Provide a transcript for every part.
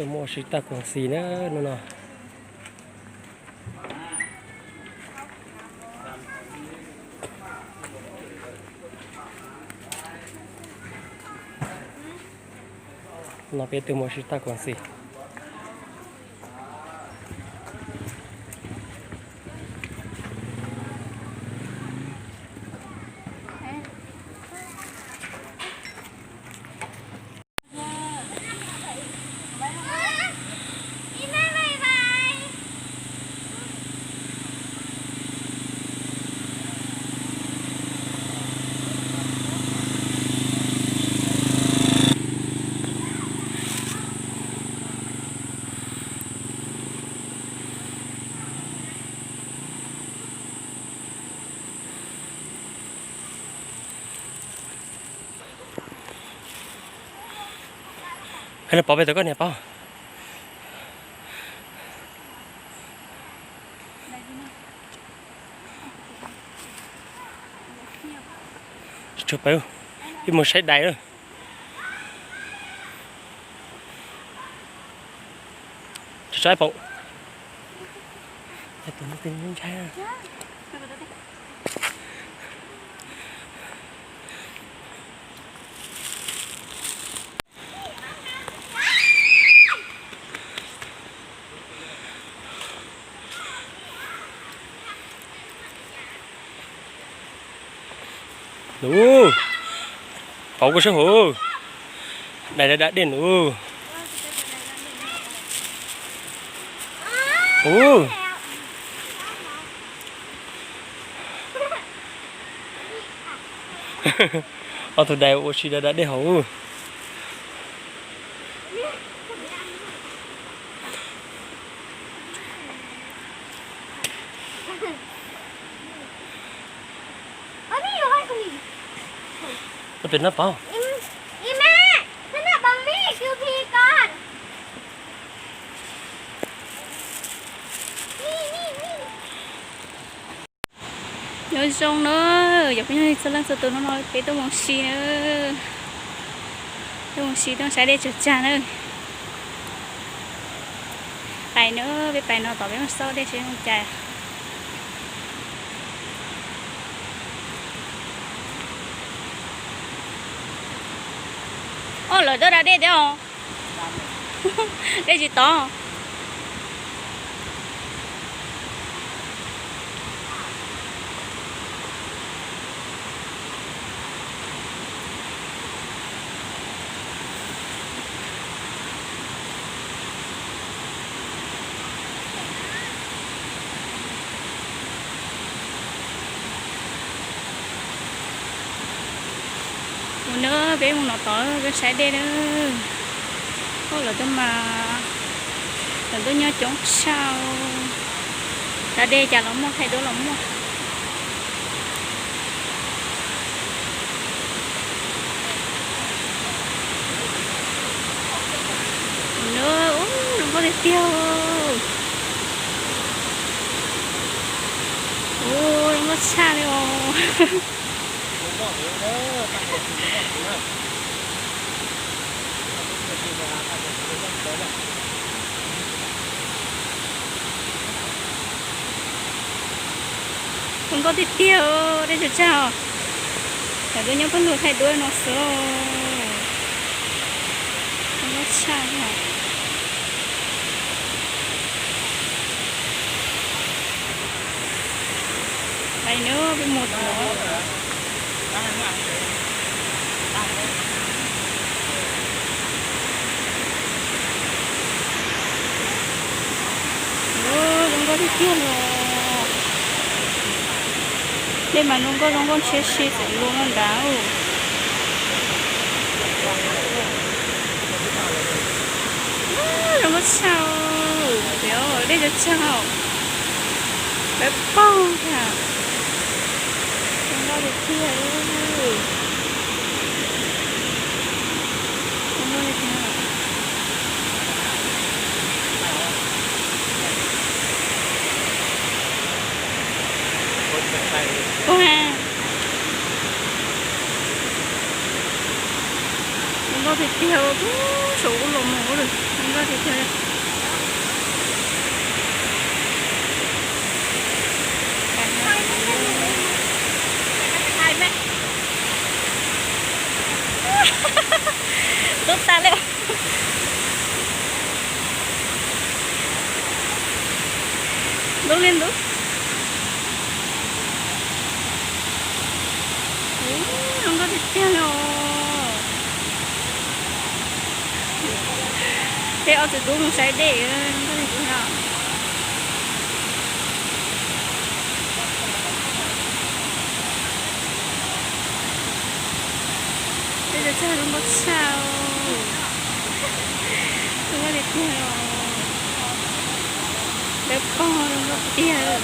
Muaj ua si tag koom xis na hnub no. No peb twb muaj ua si tag koom xis. Peb los pov peb tau koj niam pov. Tsuag pawg, ib mus saib dais lawm. Tsuag tsuag pom. Ub, pov kuj sab hauv. Dais da da dej nus. Ub. Ob tug dais ua si da da dej hauv. Peb no pov. Nyob zoo na, yog peb nyob txhua leej txhua tus, hnub no peb tuaj mus si na, tuaj mus si tuaj saib dej tsag tsag na. Pais na, peb pais no tom peb mus xauj dej seb zoo cas. Ob, lawv tuaj da dej thiab os. Dej tsis tov. Mus na, peb mus no tod peb saib dej na. Oj, lawv tuaj mas, lawv tuaj nyob coob tshaj. Da dej cas los muaj, thaij duab los muaj. Ub, zoo nkauj tiag tiag. Ub, zoo nkauj tshaj li os. Zoo nkauj tiag tiag, dej tsag tsag os. Lawv tuaj nyob pawg lug thaij duab no xwb. Zoo nkauj tshaj os. Pais na, peb mus tod. Ub, zoo nkauj tiag tiag los. Dej mas zoo nkauj zoo nkauj ntshiab si xwb lub no nrad. Zoo nkauj tshaj, dej tsag tsag, peb paug thiab. Zoo nkauj tiag tiag. Zoo nkauj tiag tiag. Zoo nkauj tiag tiag, saum ub los mus lawm. Nkauj tiag tiag li. Ntub tas li. Ntub li ntub. Ub, zoo nkauj tiag tiag li os. Peb ob txiv tub mus saib dej, zoo nkauj tiag tiag os. Peb cov tshaj zoo nkauj tshaj, zoo nkauj tiag tiag os. Dawb paug zoo nkauj tiag.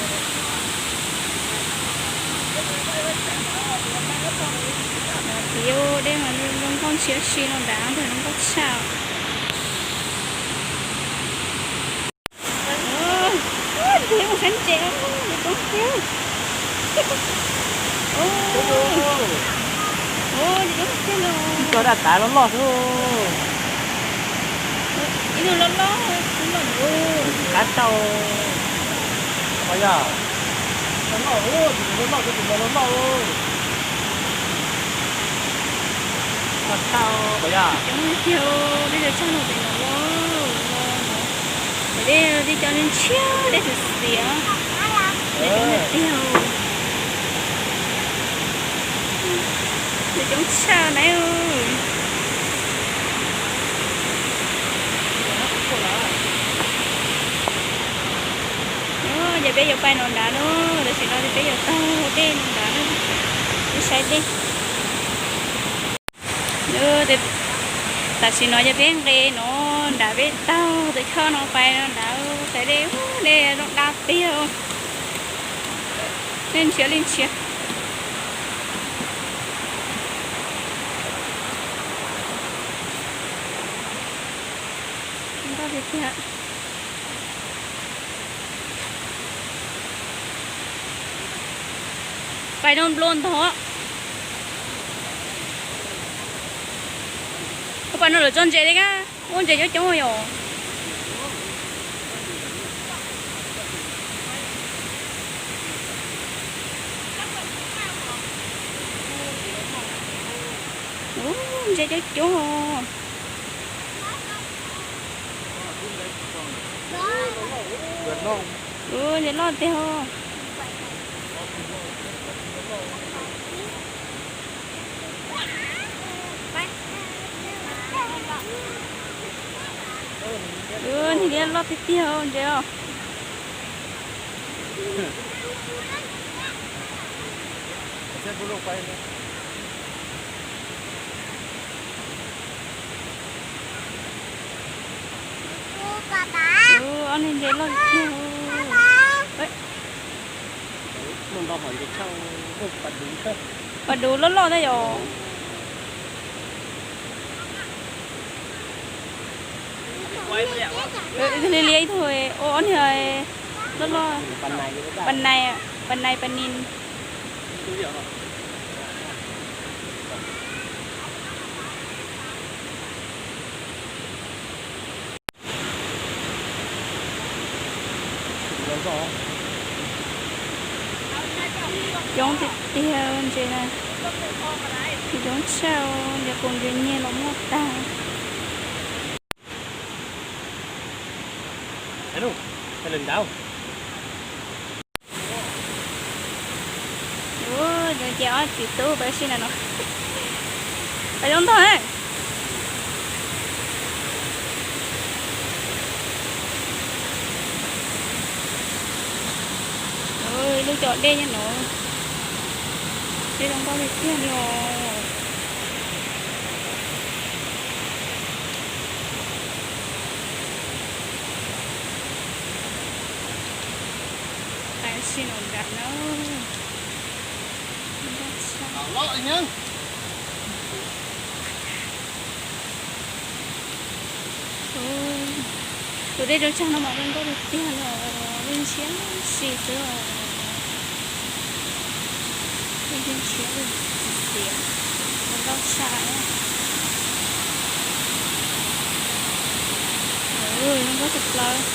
Txiv dej mas zoo nkauj ntshiab si no nrad, zoo nkauj tshaj. Ntxim mus saib ntses, ntxim coob tiag. Ntxim coob tiag li. Ib co daj tav loj loj xwb. Ib tug loj loj, ib loj loj. Qab tau. Ua yog loj loj, tus loj loj, tus loj loj. Loj tshaj os yog. Coob tiag, peb cov tshaj no pem no los, pem dej, dej cov ntshiab, dej xiav xiav. Coob tiag tiag. Coob tshaj na. Ces peb yuav pais no nrad na, tam sim no ces peb yuav taug dej no nrad na, peb saib dej. Tam sim no ces peb nqes no nrad, peb taug tus choj no pais no nrad, saib dej, dej zoo daj tiag, dej ntshiab li ntshiab. Nkauj tiag tiag. Pais no nplo ntog. Ua pas no lawv tso ntses li kab, ua ntses coob coob yom. Ub, ntses coob coob. Ub, ntses loj tiag. Ub, ntses loj tiag tiag ntses os. Ub, ob niag ntses loj tiag tiag. Pas duv loj loj thiab yom. Ib tug liab liab, ib tug, ua ob niag loj loj. Pas nais, pas nais, pas nis. Coob tiag tiag ntses na. Coob tshaj, ntses qus ntses nyiaj los muaj tag. Ub, ces ob txiv tub peb si na no. Peb zoo ntog. Lub cov dej nyob no, dej zoo nkauj tiag tiag li os. Peb si no nrad na. Tus dej rau tsag no mas zoo nkauj tiag tiag li os, dej ntshiab si xwb os. Dej ntshiab li xiav, zoo nkauj tshaj. Zoo nkauj tshaj plaws.